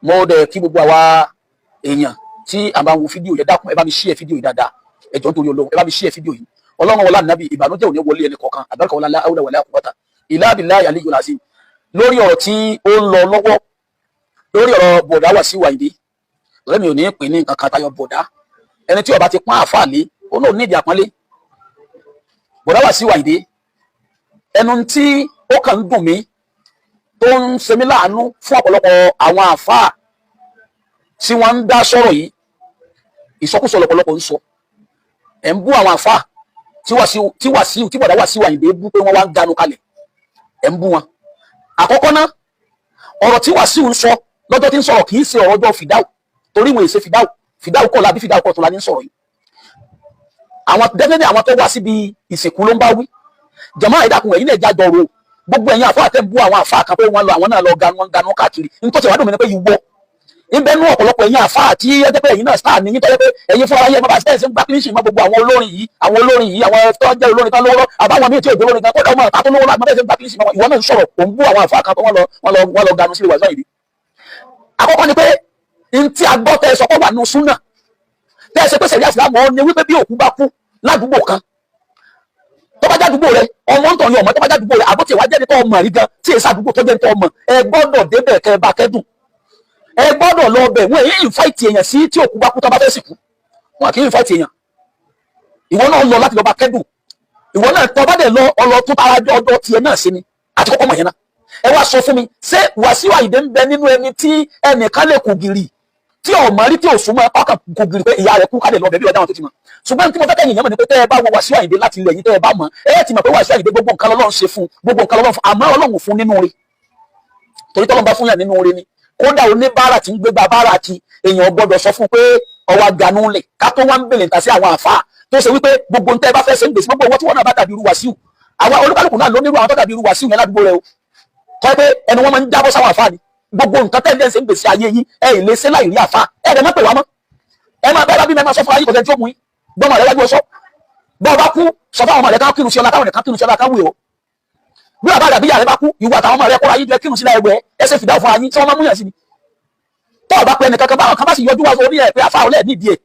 Mo dẹ̀ kí gbogbo àwa èèyàn tí a bá ń wo fídíò yẹn. Dákun, ẹ bá mi share fídíò yìí dáadáa. Ẹ jọ̀ọ́, nítorí Ọlọ́run, ẹ bá mi share fídíò yìí. Ọlọ́run wọlá nàbì, ìbànújẹ́ ò ní wọlé ẹnì kọ̀ọ̀kan. Àbẹ́rẹ́ wọlá la hawla wala quwwata illa billahi aliyyil azim. Lórí ọ̀rọ̀ tí ó ń lọ lọ́wọ́, lórí ọ̀rọ̀ bọ̀dá Wàsíù Àyìndé, ọ̀rẹ́ mi ò ní pè ní nǹkan kan tayọ bọ̀dá. Ẹni tí ó bá ti pọ́n àfáà lé, ó náà nídìí àpọ́nlé. Bọ̀dá Wàsíù Àyìndé, ẹnu tí ó kàn ń dùn mí, tó ń ṣe mí láàánú fún ọ̀pọ̀lọpọ̀ àwọn àfáà tí wọ́n ń dá sọ̀rọ̀ yìí, ìsọkúsọ lọ́pọ̀lọpọ̀ ń sọ. Ẹ̀ ń bú àwọn àfáà tí Wàsíù tí Wàsíù tí bọ̀dá Wàsíù Àyìndé bú pé wọ́n wá ń ganu kalẹ̀. Ẹ̀ ń bú wọn. Àkọ́kọ́ ná, ọ̀rọ̀ tí Wàsíù ń sọ lọ́jọ́ tí ń sọ̀rọ̀ kì í ṣe ọ̀rọ̀ ọjọ́ fìdáù, torí wọn èsè fìdáù. Fìdáù kọ́ la bí fìdáù kọ́ tó la ní sọ̀rọ̀ yìí. Àwọn definitely, àwọn tó wá síbi ìsìnkú ló ń bá wí. Jàmáà, ẹ dákun, ẹ̀yin náà jájọ ro. Gbogbo ẹ̀yin àfáà tẹ́ ń bú àwọn àfáà kan pé wọ́n lọ, àwọn náà lọ ganu, wọn ganu káàkiri. Nítorí wàá dùn mí ni pé ìwọ ibẹ̀ nú ọ̀pọ̀lọpọ̀ ẹ̀yin àfáà tí ẹ jẹ́ pé ẹ̀yin náà star ní yín, tọ́jẹ́ pé ẹ̀yin fúnra yẹn bàbá ṣẹ́ẹ̀sì ń gbá kílíṣì mọ́ gbogbo àwọn olórin yìí, àwọn olórin yìí, àwọn tó jẹ́ olórin tán lówó, àbáwọn míì tí ò jẹ́ olórin kan, kódà ọmọ àtàtó lówó láti mọ́ ṣe ń gbá kílíṣì mọ́. Ìwọ náà ń sọ̀rọ̀, òun bú àwọn àfáà kan tó wọ́n lọ ganu sílé Wàsíù Àyìndé. Àkọ́kọ́ ni pé n tí a gbọ́ tẹ́ ẹ sọ pé wà nù súnà, tẹ́ ẹ ṣe pé sẹ̀rí àsìlámù ọ ni wípé bí òkú bá kú ládùúgbò kan, tó bá jádùúgbò rẹ, ọmọ ń tọ̀ ní ọmọ, tó bá jádùúgbò rẹ, àbótí ìwà jẹ́ni tó ọmọ rí gan, tí èsì àdúgbò tó jẹ́ni tó ọmọ, ẹ gbọ́dọ̀ débẹ̀ kẹ́ ẹ bá kẹ́dùn. Ẹ gbọ́dọ̀ lọ bẹ̀. Wọ́n èyí invite èèyàn sí tí òkú bá kú, tó bá fẹ́ sìnkú, wọn kì í invite èèyàn. Ìwọ náà lọ láti lọ bá kẹ́dùn. Ìwọ náà tó bá dẹ̀ lọ, ọlọ tó tara ọjọ́ tiẹ̀ náà sí ni àti kọ́kọ́ mọ̀ yẹn náà. Ẹ wá sọ fún mi, ṣé Wàsíù Àyìndé ń bẹ nínú ẹni tí ẹnìkan lè kù gìrì tí ọmọ rí, tí ò súnmọ́, ọkàn kò gìrì pé ìyá rẹ̀ kú, kálẹ̀ lọ bẹ̀ bí ọjà wọn tó ti mọ̀? Ṣùgbọ́n tí mo fẹ́ kẹ́yìn yẹn mọ̀ ni pé tẹ́ ẹ bá wo Wàsíù Àyìndé láti ilẹ̀ yìí, tẹ́ ẹ bá mọ̀, ẹ ti mọ̀ pé Wàsíù Àyìndé, gbogbo nǹkan l'Ọlọ́run ṣe fún, gbogbo nǹkan l'Ọlọ́run fún, àmọ́ Ọlọ́run fún nínú rẹ̀. Torí tọ́lọ́run bá fún yàn nínú rẹ̀ ni, kódà oníbàárà tí ń gbégbá báárà kí èèyàn gbọ́dọ̀ sọ fún pé ọwọ́ aganú lẹ̀ ká tó wá ń bèlè ta sí àwọn àfáà tó ṣe wípé gbogbo ń tẹ́ bá fẹ́ ṣe ń gbèsè, gbogbo owó tí wọ́n náà bá dàbí irú Wàsíù. Àwa olúkálùkù náà ló nírú àwọn tó dàbí irú Wàsíù yẹn ládùúgbò rẹ o, tọ́ pé ẹnu wọn máa ń jábọ́ sáwọn àfáà ni. Gbogbo nǹkan tẹ́ ń ṣe ń gbèsè ayé yín, ẹ ì lè ṣe láì rí àfáà. Ẹ dẹ̀ má pè wá mọ́. Ẹ máa bẹ́ẹ̀ bá bí mẹ́ máa sọ fún ayé, kò sẹ́ni tí ó mú yín. Gbọ́mọ rẹ wájú ọsọ, bọ́ ọ bá kú, sọ fáwọn ọmọ rẹ ká kírun sí ọlá, káwọn nìkan kírun sí ọlá, ká wù ọ́. Bí bàbá rẹ àbí ìyá rẹ bá kú, ìwọ àtàwọn ọmọ rẹ kóra yín jẹ, kírun sílẹ̀, ẹgbẹ́ ẹ ṣe fìdá fún ayín tí wọ́n máa múyàn sí ni. Tọ́ ọ bá pẹ́ nìkan kan, báwọn kan bá sì yọjú wá sórí ẹ̀ pé àfa ọ̀lẹ́ nídìí ẹ̀,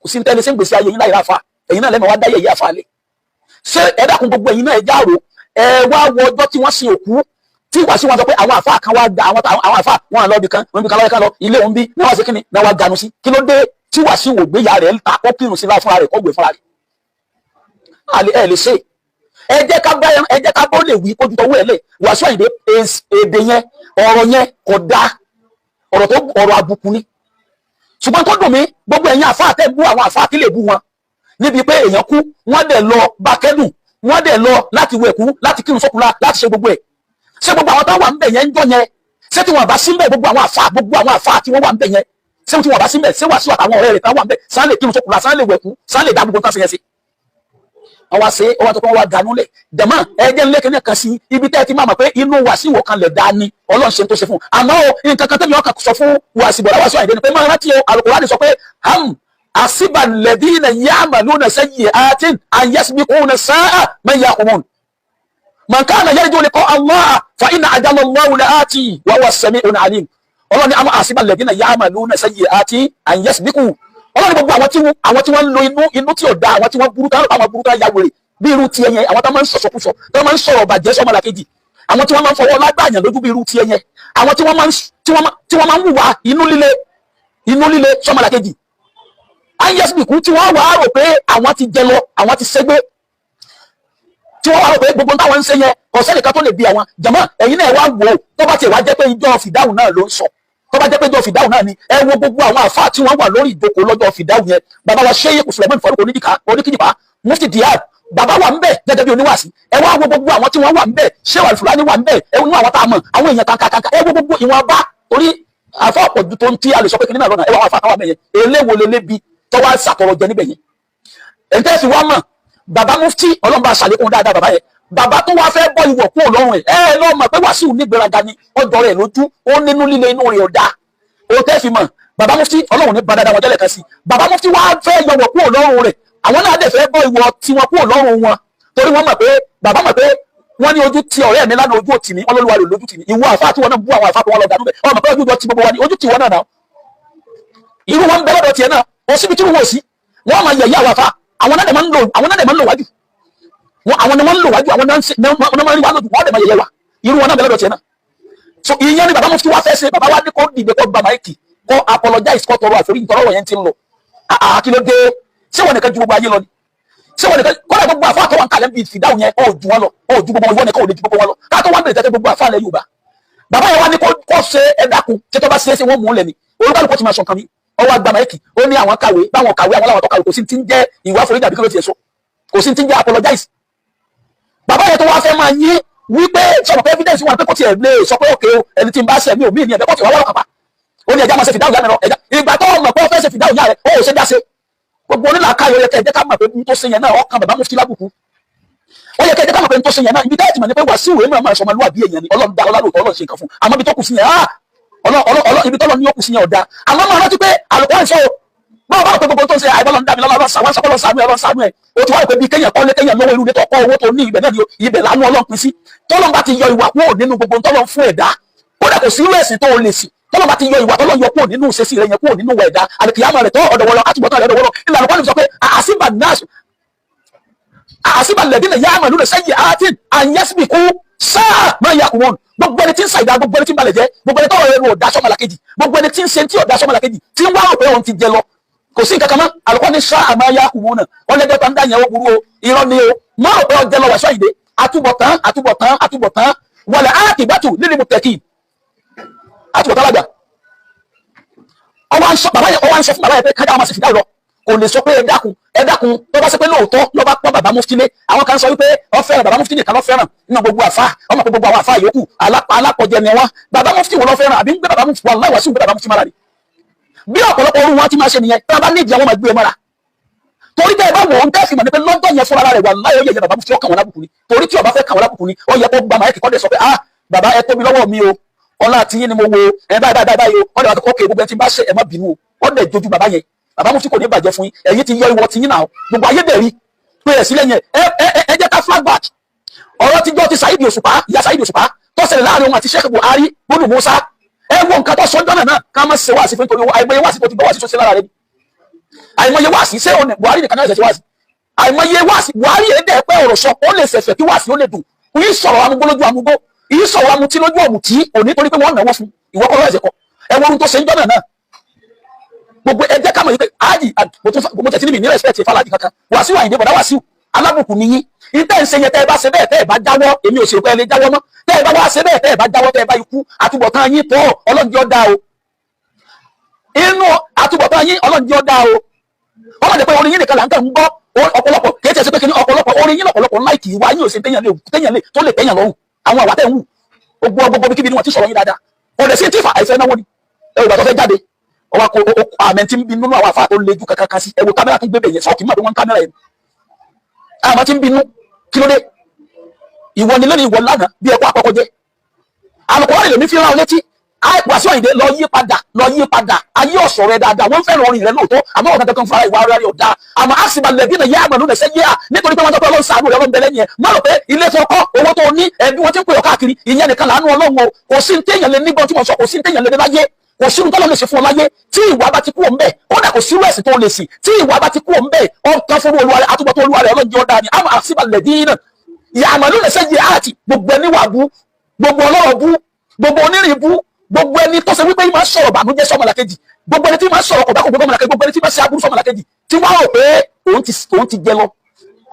kò sí ní tẹ́lẹ̀ sí ń gbèsè ayé yín láì ráfa. Ẹ̀yin náà lẹ́mọ̀ wá dáyé yìí àfa lé. Ṣé ẹ dákun, gbogbo ẹ̀yin náà, ẹ já rò. Ẹ wá wọ ọjọ́ tí wọ́n sin òkú, tí Wàsíù wọn sọ pé àwọn àfa kan wá gba àwọn àfa wọn àlọ́ ibì kan, wọn ibì kan lọ́yẹ̀ kan lọ ilé òun bí ní wọ́n ṣe kíni náà wá ganu sí. Kí ló dé tí Wàsíù wò gbé ya rẹ̀ ta kó kírun sí láà fúnra rẹ̀, kó gbé fúnra rẹ̀? Àlè ẹ lè ṣe. Ẹ jẹ́ ká bó lè wí kójú tọwọ́ ẹ lẹ̀. Wàsíù Àyìndé, èdè yẹn, ọ̀rọ̀ yẹn kò dáa, ọ̀rọ̀ tó ọ̀rọ̀ àbùkù ni. Ṣùgbọ́n tó dùn mí, gbogbo ẹ̀yin àfáà tẹ́ bú àwọn àfáà, kí lè bú wọn níbi pé èèyàn kú, wọ́n dẹ̀ lọ bá kẹ́dùn, wọ́n dẹ̀ lọ láti wẹ̀kú, láti kírun sókùnlá, láti ṣe gbogbo ẹ̀. Ṣé gbogbo àwọn tó wà ń bẹ̀ yẹn ń jọ yẹn, ṣé tí wọ́n bá sí ń bẹ̀, gbogbo àwọn àfáà tí wọ́n wà ń bẹ̀ yẹn, ṣé tí wọ́n bá sí ń bẹ̀, ṣé Wàsíù àtàwọn ọ̀rẹ́ rẹ̀ tán wà ń bẹ̀ sáà lè kírun sókùnlá, sáà lè wẹ̀kú, sáà lè dá gbogbo tán ṣe yẹn sí? Wọ́n wá ṣe, wọ́n wá tó kọ́, wọ́n wá ganú lẹ̀. Jẹ̀mọ́, ẹ jẹ́ ńlẹ́ kínní kan sí ibi tẹ́ ẹ ti máa mọ̀ pé inú Wàsíù kan lẹ̀ dá ní Ọlọ́run ṣe tó ṣe fún un. Àmọ́ o, nǹkan kan tẹ́mi ọkàn sọ fún Wàsíù, bọ̀dá Wàsíù Àyìndé, ni pé máa rántí o, Al-Qur'ani sọ pé ham asiba alladhina ya'maluna sayyi'atin an yasbiquna sa'a man yahkumun man kana yarju liqa Allah fa inna ajala Allahi la'ati wa huwa as-sami'ul alim. Ọlọ́run ní am asiba alladhina ya'maluna sayyi'atin an yasbiqu. Ọlọ́run, gbogbo àwọn tí wọ́n ń lo inú tí ò da, àwọn tí wọ́n burú, táwọn àwọn burú tó ya wèrè bí irú tiẹ̀ yẹn, àwọn tó máa ń sọ̀sọ̀kúsọ, tó máa ń sọ̀rọ̀ bàjẹ́ sọ́mọlàkejì, àwọn tí wọ́n máa ń fọwọ́ lágbàyàn lójú bí irú tiẹ̀ yẹn, àwọn tí wọ́n máa ń hùwà inú líle sọ́mọlàkejì, ayẹ́sìbìkú, tí wọ́n wàá rò pé àwọn ti jẹ lọ, àwọn ti ṣẹ́gbé, tí wọ́n wá rò pé gbogbo táwọn ń ṣe yẹn, kò sẹ́nìkan tó lè bi àwọn. Jàmọ́, ẹ̀yin náà wá wò ó, tó bá tiẹ̀ wá jẹ́ pé ìjọ fìdáhùn náà ló ń sọ, tó bá jẹ́ pé ìjọ fìdáhùn náà ni, ẹ wo gbogbo àwọn àfáà tí wọ́n wà lórí ìjókòó lọ́jọ́ fìdáhùn yẹn. Bàbá wa Sheikh Suleiman Farouk oníkìdìpá, Mufti Diab, bàbá wà ń bẹ̀ gẹ́gẹ́ bí oníwàásí. Ẹ wá wo gbogbo àwọn tí wọ́n wà ń bẹ̀. Sheikh Al-Fulani wà ń bẹ̀. Ẹ wo àwọn tá a mọ̀, àwọn èèyàn kankankanka. Ẹ wo gbogbo ìwọ̀n bá torí àfọ ọ̀pọ̀jù tó ń tí a lè sọ pé kìnìún náà lọ́nà. Ẹ wá àwọn àfáà táwọn mẹ́yẹn, eléwo lelébi tó wá sàtọrọ jẹ níbẹ̀ yẹn? Ẹ̀ńtẹ́ fi wá mọ̀, bàbá Mufti, Ọlọ́run bá ṣàlékún dáadáa bàbá yẹn. Bàbá tó wá fẹ́ bọ́ ìwọ̀ kúrò lọ́rùn ẹ̀, ẹ lọ́ mọ̀ pé Wàsíù nígbéraga ni, ọjọ́ rẹ̀ lójú, ó nínú líle, inú rẹ̀ ọ̀dà. Ó tẹ́ fi mọ̀, bàbá Mufti, Ọlọ́run ní bá dáadáa wọn jẹ́lẹ̀ kan sí. Bàbá Mufti wá fẹ́ yọwọ́ kúrò lọ́rùn rẹ̀, àwọn náà dẹ̀ fẹ́ bọ́ ìwọ̀ tiwọn kúrò lọ́rùn wọn, torí wọ́n mọ̀ pé bàbá mọ̀ pé Wọ́n ní ojú ti ọ̀rẹ́ mi lánàá, ojú òtì mi. Wọ́n lóluwa rẹ̀ lójú tì mí. Ìwọ àfa tí wọn náà bú àwọn àfa tó wọn lọ dànù bẹ̀, ọmọ pé ojú ti gbogbo wa ni ojú ti wọn náà náà. Irú wọn ń bẹ lọ́dọ̀ tiẹ̀ náà. Ó síbi tí wọn ò sí, wọ́n máa yẹ̀yẹ́ àwọn àfa. Àwọn náà dẹ̀ máa ń lò, àwọn náà dẹ̀ máa ń lò wájú wọn. Àwọn ni wọ́n ń lò wájú, àwọn náà máa ń rí wá lójú, wọ́n dẹ̀ máa yẹ̀yẹ́ wa. Irú wọn náà bẹ lọ́dọ̀ tiẹ̀ náà. So ìyẹn ni bàbá mufti wá fẹ́ ṣe. Bàbá wa ní kó dìde, kó gba mic, kó apologize, kó tọrọ àforíjì, tọrọ yẹn ti ń lọ. Àà, kí ló dé? Ṣé wọn nìkan ju gbogbo ayé lọ ni? Ṣé wọn nìkan kọ́lá? Gbogbo àfa àtọwọ́n kalẹ̀ bíi fìdáhùn yẹn, ó ju wọn lọ, ó ju gbogbo wọn. Ìwọ nìkan ò lè ju gbogbo wọn lọ. Káàtó wọn bèrè tẹ́tẹ́ gbogbo àfa alẹ́ Yorùbá. Bàbá yẹn wá ní kó ṣe. Ẹ dákun, ṣé tó bá ṣe é ṣe, wọ́n mú un lẹ̀ ni olúkálùkù ti máa sọ nǹkan mi. Ọwọ́ àgbà mic, ó ní àwọn kàwé, báwọn kàwé, àwọn làwọn tó kàwé, kò sí ti ń jẹ́ ìwà àforíjì àbí kí ló ti ẹ̀ sọ, kò sí ti ń jẹ́ apologize. Bàbá yẹn tó wá fẹ́ máa yín wípé sọ̀rọ̀ pé evidence wà pé kò tiẹ̀ lè sọ pé òkè o, ẹni tí ń bá ṣẹ̀ mí ò mí ní ẹ̀bẹ̀ kò tiẹ̀ wá wọ́rọ̀ kàpá. Ó ní ẹja máa ṣe fìdáhùn yá mi lọ. Ẹja ìgbà tó mọ̀ pé ó fẹ́ ṣe fìdáhùn yá rẹ̀, ó ò ṣe dá ṣe. Gbogbo onílàákàyọ̀ yẹ kẹ́ ẹ jẹ́ ká mọ̀ pé n tó ṣe yẹn náà, ọkàn bàbá mufti lábùkù. Ó yẹ kẹ́ ẹ jẹ́ ká mọ̀ pé n tó ṣe yẹn náà, ibi táyà ti mọ̀ ní pé Wàsíù èèmọ̀ máa sọmọlúwàbí èèyàn ni. Ọlọ́run dá ọlá lóòótọ́, Ọlọ́run ṣe nǹkan fún, àmọ́ ibi tó kù sí yẹn, ah, ibi tọ́lọ́ ní ó kù sí yẹn ọ̀dà. Àmọ́ máa rántí pé àlùkò àìsàn o. Báwo báwo pé gbogbo tó ń ṣe àìbọ́lọ́ ń dá mi lọ́lọ́, ọlọ́sàn àwọn sọ́kọ́ sànú ẹ̀, ọlọ́sàn ẹ̀. O ti wá rò pé bí kéèyàn kọ́lé, kéèyàn lówó, irú ilé tó kọ́, owó tó ní, ibẹ̀ náà ni ibẹ̀ lánú Ọlọ́run pín sí. Tọ́lọ́n bá ti yọ ìwà kúrò nínú gbogbo tọ́lọ́n fún ẹ̀dá, kódà kò sí irú ẹ̀sìn tó o lè sìn. Tọ́lọ́n bá ti yọ ìwà tọ́lọ́n yọ kúrò nínú ìṣesí rẹ̀ yẹn, kúrò nínú ìwà ẹ̀dá, àlùkìyámà rẹ̀ tó ọ̀dọ̀ wọlọ, àtúbọ̀tán rẹ̀ ọ̀dọ̀ wọlọ. Ìlànà kan sọ pé àṣìbà náà àṣìbà lẹ́dínà yá àmàlú rẹ̀ sẹ́yìn àti àyẹ́sìbìkú sáà máa yà kù wọn. Gbogbo ẹni tí ń ṣàìdá, gbogbo ẹni tí ń balẹ̀ jẹ́, gbogbo ẹni tọ́rọ̀ ẹnu ọ̀dà sọ́mọlàkejì, gbogbo ẹni tí ń ṣe tí ọ̀dà sọ́mọlàkejì, tí ń wá rò pé òun ti jẹ lọ, kò sí nǹkan kan mọ́. Àlùkò ní sáà máa yà kù wọn náà, wọ́n lẹ́jọ́ tó ń dá yẹn, ó burú o, irọ́ ni o. Má rò pé ọjẹ́ lọ. Wàṣọ ìdè àtúbọ̀tán, àtúbọ̀tán, àtúbọ̀tán wal aqibatu lil muttaqin. Àtúbọ̀tán lágbà. Ọwọ́ ń sọ bàbá yẹn, ọwọ́ ń sọ fún bàbá yẹn pé kájà máa sì fìdá lọ. Kò lè sọ pé ẹ dákun, ẹ dákun. Tó bá ṣe pé lóòótọ́ ló bá pọ́n bàbá mufti lé, àwọn kan sọ wípé ó fẹ́ràn bàbá mufti nìkan ló fẹ́ràn nínú gbogbo àfa. Ọmọ pé gbogbo àwọn àfa yòókù alákọ̀jẹ ni wọn. Bàbá mufti wo ló fẹ́ràn? Àbí ń gbé bàbá mufti? Wàláhì, Wàsíù ń gbé bàbá mufti mara ni. Bí ọ̀pọ̀lọpọ̀ orú wọn ti máa ṣe nìyẹn, tí wọ́n bá nídìí, àwọn máa gbé e mọ́ra. Torí bẹ́ẹ̀ bá wọ̀ ọ́n tẹ́sí mọ̀ ní pé lọ́jọ́ yẹn fúnra rẹ̀, wàláhì, ó yẹ bàbá mufti, ó kàn wọ́n lábùkù ni. Torí tí ó bá fẹ́ kàn wọ́n lábùkù ni, ó yẹ kó gba mic, kọ́ dẹ̀ sọ pé, "Ah, bàbá, ẹ tóbi lọ́wọ́ mi o, ọlá àti yín ni mo wo ẹ, báyìí báyìí báyìí o." Wọ́n dẹ̀ wá tó kókè, gbogbo ẹ ti bá ṣe, ẹ má bínú o. Wọ́n dẹ̀ jojú bàbá yẹn. Bàbá mufti, kò ní bàjẹ́ fún yín. Ẹ̀yin ti yọ ìwọ ti yín náà, gbogbo ayé dẹ̀ rí pé ẹ̀ sílẹ̀ yẹn. Ẹ ẹ ẹ jẹ́ ká flashback ọ̀rọ̀ tí jọ́ ti Saheed Òṣùpá, ìyá Saheed Òṣùpá, tó ṣẹlẹ̀ láàrin òun àti Sheikh Buhari bólú Musa. Ẹ wo nǹkan tó sọ jọ́nà náà. Ká má ṣe wáàsí fún nítorí owó. Àìmọye wáàsí tó ti gbọ́, wáàsí tó ṣe lára rẹ ni. Àìmọye wáàsí. Ṣé òun Buhari nìkan náà ṣe wáàsí? Àìmọye wáàsí. Buhari yẹn dẹ̀ pé ọ̀rọ̀ sọ, ó lè ṣẹ̀fẹ̀ kí wáàsí ó lè dùn. Kì í sọ̀rọ̀ amúgbó lójú amúgbó, kì í sọ̀rọ̀ amutí lójú ọ̀mùtí òní, torí pé wọ́n náwó fún ìwọ kọ́ lọ́wọ́ ẹ̀sẹ̀ kọ́. Ẹ wo ohun tó ṣe ń jọ́nà náà. Gbogbo ẹ jẹ́ ká mọ̀ yìí pé ájì mo tẹ̀sí níbi ní respect fàlàjì kankan. Wàsíù Àyìndé, bọ̀dá Wàsíù, alábùkù nìyí. Ìtẹ́ ń ṣe yẹn, tẹ́ ẹ bá ṣe bẹ́ẹ̀, tẹ́ ẹ bá jáwọ́, èmi ò sì rò pé ẹ lè jáwọ́ mọ́. Tẹ́ ẹ bá wá ṣe bẹ́ẹ̀, tẹ́ ẹ bá jáwọ́, tẹ́ ẹ bá ikú, àtúbọ̀tán yín tọ́, Ọlọ́run dá o. Inú àtúbọ̀tán yín, Ọlọ́run dá o. Ọlọ́run pé orin yín nìkan là ń tẹ̀ ń gbọ́. Ọ̀pọ̀lọpọ̀ kì í ṣe pé kí ni, ọ̀pọ̀lọpọ̀ orin yín lọ̀pọ̀lọpọ̀ like. Ìwà yín ò ṣe téèyàn lè téèyàn lè tó lè téèyàn lọ́rùn. Àwọn àwa tẹ̀ ń wù, gbogbo gbogbo kíbi ni wọ́n ti sọ̀rọ̀ yín dáadáa. Ọ̀dẹ̀ sí tí fà àìfẹ́ náwó ni. Ẹ ò gbà tó fẹ́ jáde, ọwọ́ kó àmẹ́ tí ń bínú nínú àwọn àfáà tó le ju kankan sí. Ẹ wo kámẹ́rà tó gbé bẹ̀ yẹn, sọ́ọ̀kì mọ̀ pé wọ́n ń kámẹ́rà yẹn. Àmọ́ tí ń bínú, kí ló dé? Ìwọ ni lónìí, ìwọ lánàá, bí ẹ̀kọ́ àkọ́kọ́ jẹ́ Àlùkùránì lèmi fi rán ọ létí. Wàsíù Àyìndé, lọ yí padà, lọ yí padà. Ayé ọ̀sọ̀ rẹ dáadáa, wọ́n fẹ́ràn orin rẹ lóòótọ́, àmọ́ ọ̀gá kankan fara ìwà rẹ ọ̀dà. Àmọ́ àṣìbà lẹ́bí náà yá àmàlú rẹ̀ sẹ́yẹ́ à, nítorí pé wọ́n sọ pé Ọlọ́run ṣàánú rẹ, Ọlọ́run bẹ lẹ́yìn ẹ̀. Má rò pé ilé tó kọ́, owó tó ní, ẹbí wọn ti ń pè ọ́ káàkiri, ìyẹn nìkan làánú Ọlọ́run o. Kò sí téèyàn lè nígbọ́n tí mo sọ, kò sí téèyàn lè ní láyé, kò sí tọ́lọ́ lè ṣe fún ọ láyé tí ìwà bá ti kú òun bẹ́ẹ̀. Kódà kò sí rẹ̀sì tó lè sìn tí ìwà bá ti kú òun bẹ́ẹ̀. Ọ̀kan fún olúwa rẹ̀, àtúbọ̀tán olúwa rẹ̀, Ọlọ́run jẹ́ ọ̀dà ni. Àmọ́ àṣìbà lẹ́bí náà yàmàlú rẹ̀ sẹ́yìn àti gbogbo ẹni wà bú, gbogbo ọlọ́rọ̀ bú, gbogbo onírìn bú, gbogbo ẹni tó ṣe wípé máa sọ̀rọ̀ bànújẹ́ sọ́mọlàkejì, gbogbo ẹni tí máa sọ̀rọ̀ kọ̀bákò gbogbo ọmọlàkejì, gbogbo ẹni tí máa ṣe aburú sọ́mọlàkejì, tí wọ́n rò pé òun ti jẹ lọ.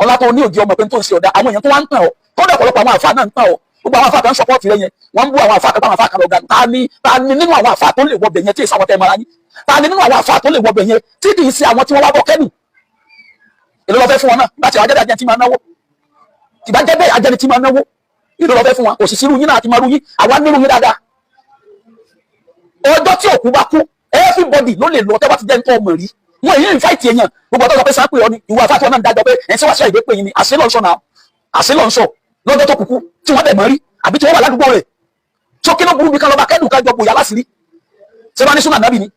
Ọlá tó ní òjì ọmọ pé tó ń ṣe ọ̀dà, àwọn èèyàn tó wá ń tàn ọ́. Kódà ọ̀pọ̀lọpọ̀ àwọn àfáà náà ń tàn ọ́. Gbogbo àwọn àfáà kan ń support rẹ yẹn, wọ́n ń bú àwọn àfáà kan, àwọn àfáà kan lọ́gà. Ta ni nínú àwọn àfáà tó lè wọbẹ̀ yẹn tí èsì àwọn tẹ́ mara yín? Ta ni nínú àwọn àfáà tó lè wọbẹ̀ yẹn tí kì í ṣe àwọn tí wọ́n wá bọ́ kẹ́nu? Èló lọ fẹ́ fún wọn náà? Nígbà tí àwọn ajẹ́dẹ́ ajẹ́ tí máa náwó, tìbá jẹ́ bẹ́ẹ̀, ajẹ́ni tí máa náwó, èló lọ fẹ́ fún wọn? Kò sì sírú yín náà àti máa rú yín. Àwa nírú yín dáadáa. Ọjọ́ tí òkú bá kú, everybody ló lè lọ. Tẹ́ bá ti jẹ́ nǹkan ọmọ rí wọn, èyí invite èèyàn. Gbogbo ọ̀tọ̀ sọ pé sáńpé ọ ni ìwọ àfáà tí wọn náà ń dájọ́ pé ẹ̀ ń sẹ́wàá sí àìdé pé yín ni àṣẹ lọ́n sọ náà, àṣẹ lọ́n sọ lọ́jọ́ tó kúkú tí wọ́n dẹ̀ mọ́ rí, àbí tí wọ́n wà ládùúgbò rẹ̀ tó. Kí ló burú bí kan lọ́ba kẹ́dùn kájọ bòyá láṣìírí? Ṣé bá ní súnà nábì ni?